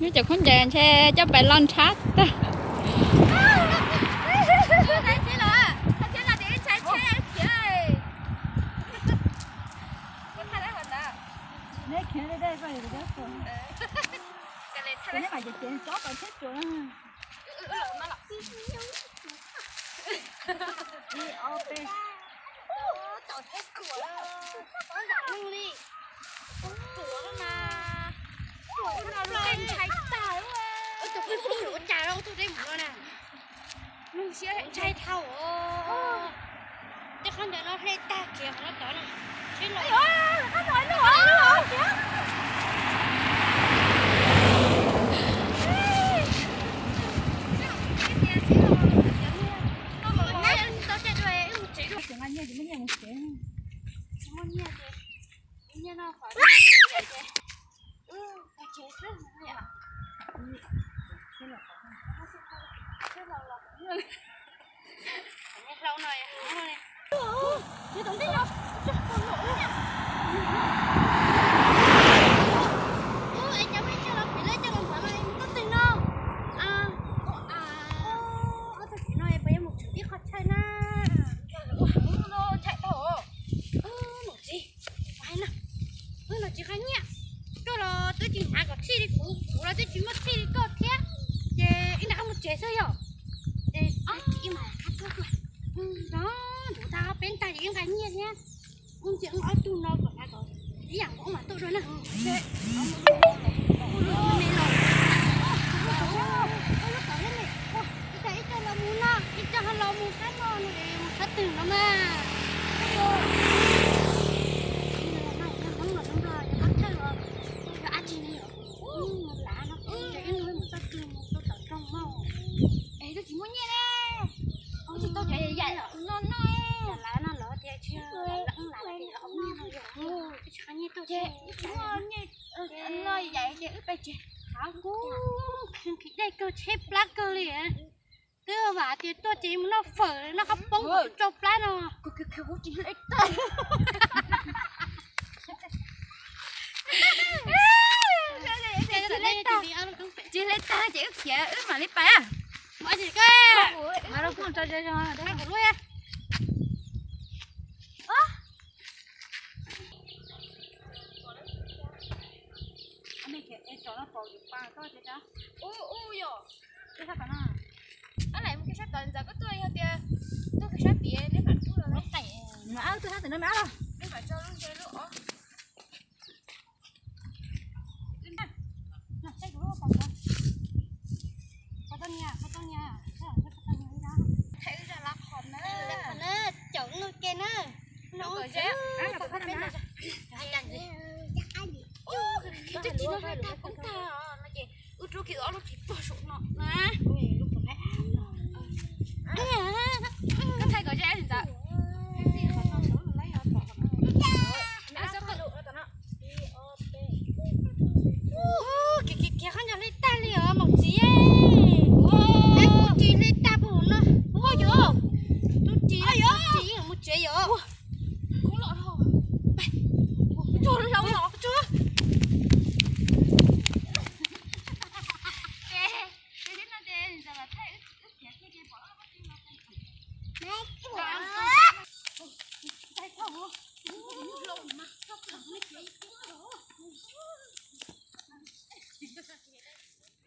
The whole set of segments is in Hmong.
Nyob cov khaub ncaws ntshe coj pais los ntshab tag. Ntshai dhau os. Tej qhov ntawd no hle tag kiag qhov no tod na. Sib los. Tsis muaj nyiaj ces muab nyiaj mus tsev. Tsis muaj nyiaj ces nyiaj no qhov Ntshai tau. Ntshai tau. Ub, no tsis qab nyiaj, koj los twb tsis hnav kom txhij li kuv, kuv los twb tsis muaj txhij li koj thiab, ces ib nrab qab mus tsev xwb yom. Ces ib mam qab tuaj tuaj, no ntuv tag peb ntag ces ib nqa nyiaj thiab. Ub, ntsia ob tug no kom hnav kom ib yam nkaus mam tuaj dua na. Ib co los mus no, ib co los mus sab no, mus sab twg no mas. Hmoob los Hmoob Nplog, yog qab thawj los yog dab tsi ne yom? Lav no ces ib mus txoj twg mus rau tom roog no. Es twb tsis muaj nyiaj ne. Twb tsis tau cov yaim yaim no no. Lav no los tias tsis lav lav tias ob nyiaj no yog twb tsis qab nyiaj tuaj ces ib tsis muaj nyiaj no yaim ces wb pais tsev. Hav kub, nqhis dej kawg tsheb plab kawg li. Twb vam tias tuaj ces mus noj fawm noj qab poob kuv tsau plab no. Tsis hle tag ces wb khiav wb mam li pais. Ub, ub, yog. Ab, lawv mus kev sab tod ntxawm koj tuaj yog tias tuaj kev sab tid neb mam rub los. Ab, tuaj sab tim no mas los. Neb mam tso lub ze lub os. Qhov toj niag, qhov toj niag, qhov toj niag. Thaij wb zaj lab qhov na. Caum no ke na. Twb tsis no hle tag poob tag no ces wb rub kiag ob lub tsis pog saum no na. Koj thaij kom zaj ntxawm. Kiag kiag kiag, qhov ncauj hle tag li os maum txiv. Peb kuv ris hle tag pug no. Ua yog, tus ris, tus ris mus tsev yom. Kuv los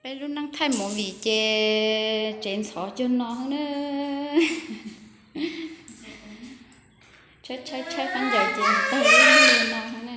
Peb lub neej thaij movie ces tsev ntxhov cuag no na. Tshawb tshawb tshawb khaub ncaws ces tawg lub neej li no.